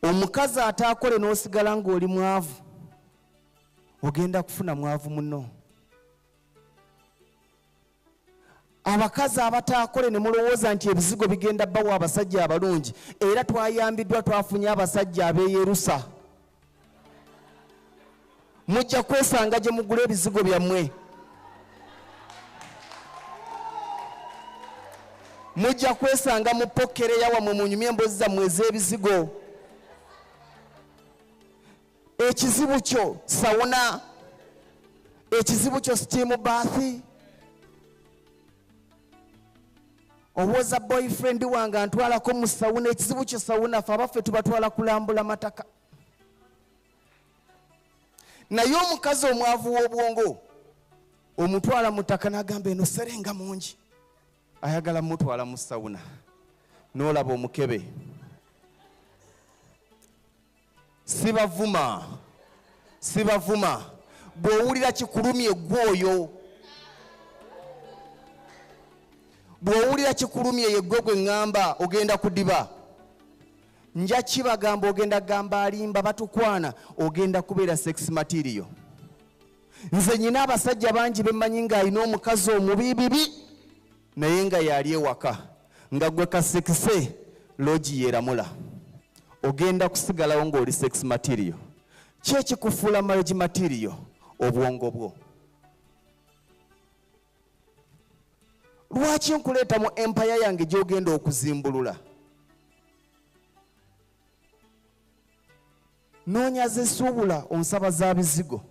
Omukazi ataakole n'osigala ng'oli mwavu, ogenda kufuna mwavu muno. Abakazi abataakole ne mulowooza nti ebizigo bigenda bawa abasajja abalungi, era twayambiddwa twafunye abasajja abeeyerusa. Mujja kwesanga gye mugula ebizigo byammwe. Mujja kwesanga mu pokereya wammwe munyumye emboozi zammwe ez'ebizigo. Ekizibu kyo sawuna, ekizibu kyo steam bath. Owoza boyfriend wange antwalako mu sawuna, ekizibu kyo sawuna. Fe abaffe tubatwala kulambula mataka. Naye omukazi omwavu w'obwongo omutwala mu ttaka n'agamba eno serenga mungi, ayagala mutwala mu sawuna, n'olaba omukebe. Sibavuma, sibavuma. Bw'owulira kikulumye ggwe oyo, bw'owulira kikulumye yeggwe gwe ŋŋamba ogenda kudiba. Nja kibagamba, ogenda gamba alimba batukwana, ogenda kubeera sex material. Nze nyina abasajja bangi bemmanyi ng'alina omukazi omubi bibi, naye nga yali ewaka nga gwe kasekise loogi yeeramula. Ogenda kusigalawo ng'oli sex material. Ki ekikufuula marriage material? Obwongo bwo. Lwaki nkuleeta mu empire yange gy'ogenda okuzimbulula? Noonya zesuubula, onsaba za bizigo.